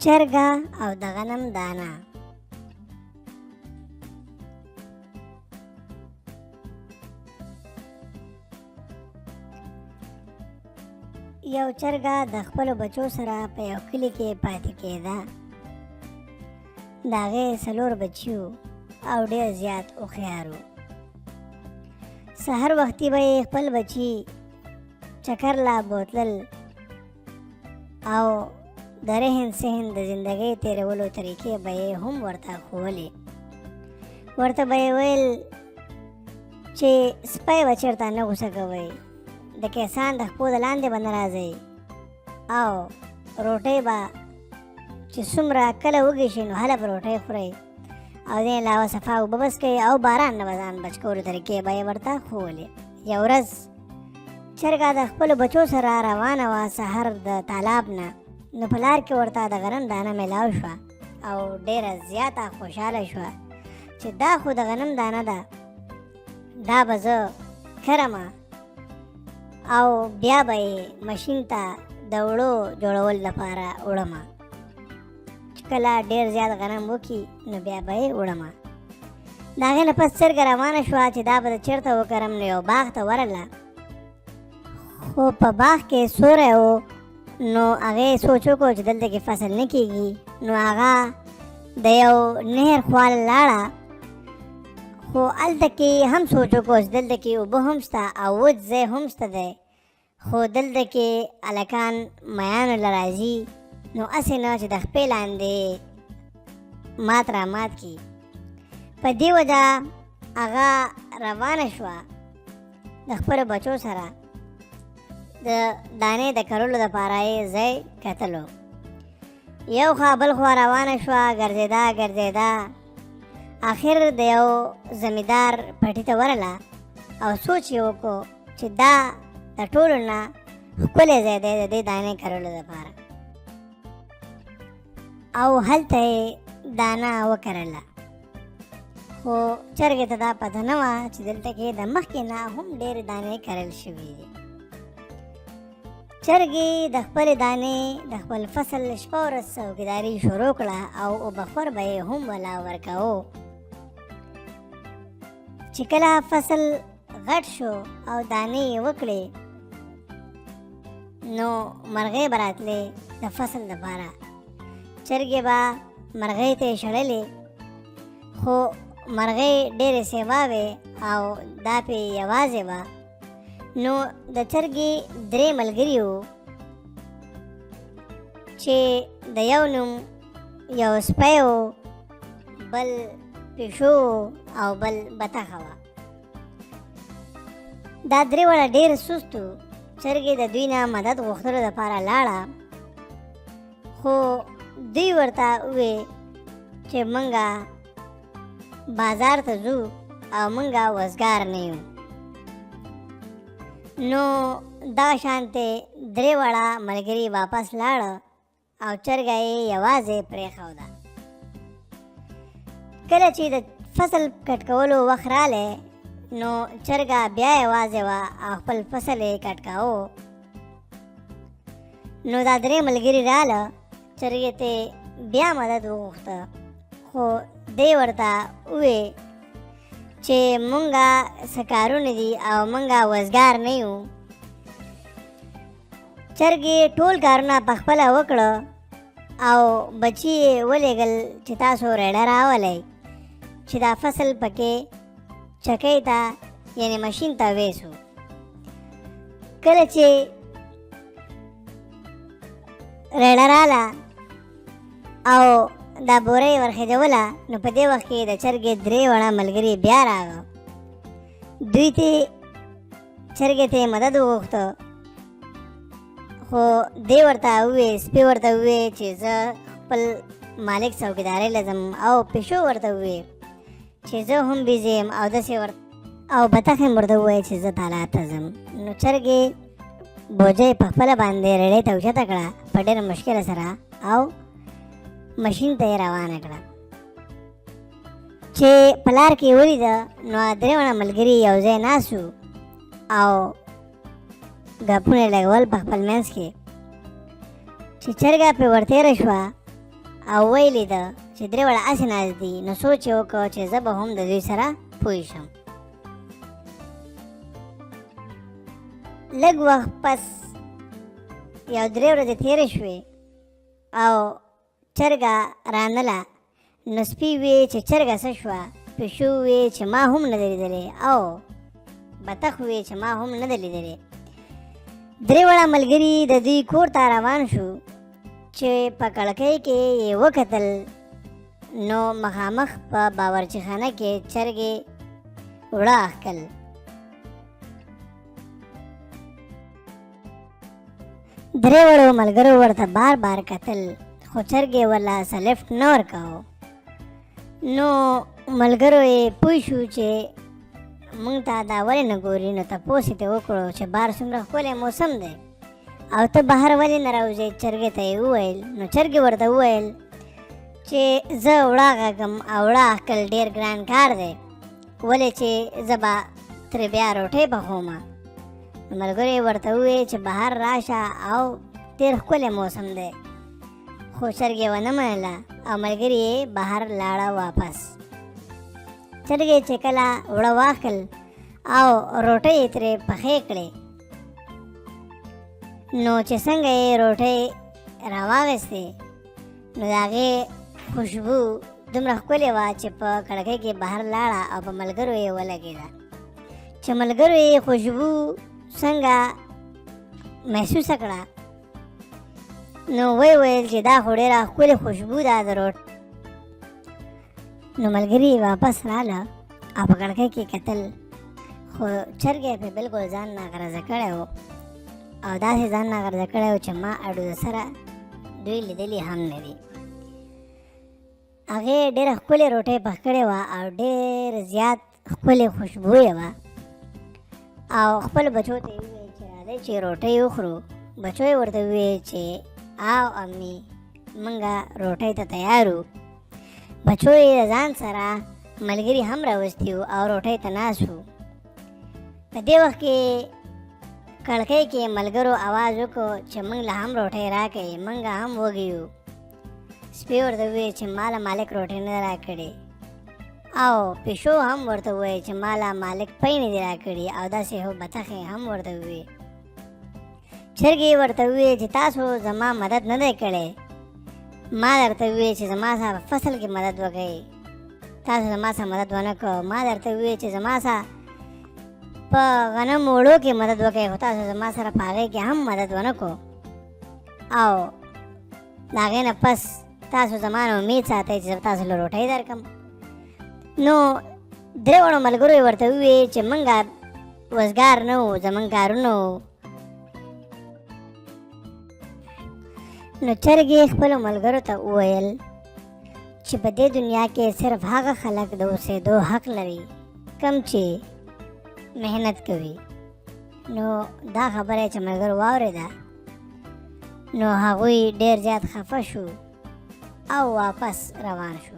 چرګه او د غنم دانه. یو چرګه د خپلو بچو سره په یو کلي کې پاتې کېده. د هغې څلور بچي وو او ډېر زیات هوښیار وو. سهار وختي به یې خپل بچي چکر لا بوتلل او د رهن سهن د زندګۍ تېرولو طریقې به یې هم ورته ښوولې. ورته به یې ویل چې سپی به چېرته نه غوسه کوئ، د کیسان د خپو د لاندې به نه راځئ او روټۍ به چې څومره کله وږي شئ نو هله به روټۍ خورئ، او دې علاوه صفا اوبه به څښئ او باران نه به ځان بچ کولو طریقې به یې ورته ښوولې. یو ورځ چرګه د خپلو بچو سره روانه وه سهار د تالاب نه، نو په لار کې ورته د غنم دانه میلاو شوه او ډېره زیاته خوشحاله شوه چې دا خو د غنم دانه ده، دا به زه کرمه او بیا به یې ماشین ته د وړو جوړولو لپاره وړمه، چې کله ډېر زیات غنم وکړي نو بیا به یې وړمه. د هغې نه پس چرګه روانه شوه چې دا به د چېرته وکرم، نو یو باغ ته ورغله، خو په باغ کې سوری و، نو هغې سوچ وکړو چې دلته کې فصل نه کېږي، نو هغه د یو نهر خواله لاړه، خو هلته کې هم سوچ وکړو چې دلته کې اوبه هم شته او وچ ځای هم شته دی، خو دلته کې هلکان میانو له راځي، نو هسې نه چې د خپې لاندې مات را مات کړي. په دې وجه هغه روانه شوه د خپلو بچو سره د دانې د کرلو دپاره یې ځای کتلو. یو خوا بل خوا روانه شوه، ګرځېده ګرځېده، اخر د یو زمیندار پټي ته ورغله او سوچ یې وکړو چې دا د ټولو نه ښکلی ځای دی د دې دانې کرلو دپاره، او هلته یې دانه وکرله. خو چرګې ته دا پته نه وه چې دلته کې د مخکې نه هم ډېرې دانې کرل شوي دي. چرګې د خپلې دانې د خپل فصل شپه ورځ څوکیداري شروع کړه او اوبخور به یې هم ولا ورکاوه. چې کله فصل غټ شو او دانې یې وکړې نو مرغۍ به راتلې د فصل دپاره، چرګې به مرغۍ ته یې شړلې، خو مرغۍ ډېرې سیوا وې او دا پې یوازې وه. نو د چرګې درې ملګري وو چې د یو نوم یو سپی و، بل پیشو او بل بتخه وه. دا درې واړه ډېر سست وو. چرګې د دوی نه مدد غوښتلو دپاره لاړه، خو دوی ورته ووی چې موږ بازار ته ځو او موږ وزګار نه یو. نو دا شانتې درې واړه ملګري واپس لاړه او چرګه یې یوازې پرېښوده. کله چې د فصل کټ کولو وخت راغی نو چرګه بیا یوازې وه او خپل فصل یې کټ کاوه. نو دا درې ملګري راله، چرګې ته بیا مدد وغوښته، خو دی ورته ووی چې مونږه څه کارونه دي او مونږه وزګار نه یو. چرګې ټول کارونه په خپله وکړه او بچي یې ولېږل چې تاسو ریړه راولئ چې دا فصل پکې چکۍ ته یعنې ماشین ته ویسو. کله چې ریړه راله او دا بوره یې ورخېژوله نو په دې وخت کې د چرګې درې واړه ملګري بیا راغله، دوی ته چرګې ته یې مدد وغوښته، خو دی ورته ووی، سپي ورته ووی چې زه خپل مالک څوکیدارۍ له ځم، او پیشو ورته ووی چې زه هم بیزي یم، او داسې او بتخې هم ورته وویل چې زه تالار ته ځم. نو چرګې بوجۍ په خپله باندې رېړۍ ته اوچته کړه په ډېره مشکله سره او ماشین ته یې روانه کړه. چې په لار کې یې ولیده نو درې واړه ملګري یو ځای ناست وو او ګپونه یې لګول په خپل منځ کې. چې چرګه پرې ورتېره شوه او ویې لیده چې درې واړه هسې ناست دي، نو سوچ یې وکړ چې زه به هم د دوی سره پوه شم. لږ وخت پس یو درې ورځې تېرې شوې او چرګه رانله، نو سپي وې چې چرګه څه شوه؟ پیشو وې چې ما هم نه ده لیدلې او بطخ وې چې ما هم نه ده لیدلې. درې واړه ملګري د دوی کور ته روان شو. چې په کړکۍ کې یې وکتل نو مخامخ په باورچي خانه کې چرګې وړه اخکل. درې وړو ملګرو ورته بار بار کتل، خو چرګې ورله څه لفټ نه ورکاوه. نو ملګرو یې پوه شو چې مونږ ته دا ولې نه ګوري، نو تپوس یې ترې وکړو چې بار څومره ښکلی موسم دی او ته بهر ولې نه راوځې؟ چرګې ته یې وویل. نو چرګې ورته وویل چې زه وړه غږم او وړه اخکل ډېر ګران کار دی، ولې چې زه به ترې بیا روټۍ پخوم. نو ملګرو یې ورته وویل چې بهر راشه او ډېر ښکلی موسم دی، خو چرګې ونه منله او ملګري یې بهر لاړه واپس. چرګې چې کله وړه واخل او روټۍ یې ترې پخې کړې، نو چې څنګه یې روټۍ راواغېستې نو د هغې خوشبو دومره ښکلې وه چې په کړکۍ کې بهر لاړه او په ملګرو یې ولګېده. چې ملګرو یې خوشبو څنګه محسوسه کړه نو ویې ویل چې دا خو ډېره ښکلې خوشبو ده د روټ. نو ملګري یې واپس راله او په کړکۍ کې کتل، خو چرګې پرې بلکل ځان ناغرضه کړی و او داسې ځان ناغرضه کړی و چې ما اډو د سره دوی لیدلي هم نه دي. هغې ډېره ښکلې روټۍ پخ کړې وه او ډېر زیات ښکلې خوشبو یې وه او خپل بچو ته یې وویل چې راځئ چې روټۍ وخورو. بچو یې ورته وویل چې آو امي، موږ روټۍ ته تیار یو. بچو یې د ځان سره ملګري هم راوستي وو او روټۍ ته ناست وو. په دې وخت کې کړکۍ کې ملګرو اواز وکړو چې موږ له هم روټۍ راکړئ، موږ هم وږي یو. سپي ورته وویل چې ما له مالک روټۍ نه ده راکړې او پیشو هم ورته وویل چې ما له مالک پی نه دي راکړي او داسې هو بتخې هم ورته وویل. چرګې ورته وویل چې تاسو زما مدد نه دی کړی، ما درته وویل چې زما سره په فصل کې مدد وکړئ، تاسو زما سره مدد ونه کړو. ما درته وویل چې زما سره په غنم وړو کې مدد وکړئ، خو تاسو زما سره په هغې کې هم مدد ونه کړو او د هغې نه پس تاسو زما نه امید ساتئ چې زه تاسو له روټۍ درکړم. نو درې واړو ملګرو یې ورته وویل چې موږ وزګار نه وو، زموږ کارونه وو. نو چرګې خپلو ملګرو ته وویل چې په دې دنیا کې صرف هغه خلک د اوسېدو حق لري کوم چې محنت کوي. نو دا خبره چې ملګرو واورېده نو هغوی ډېر زیات خفه شو او واپس روان شو.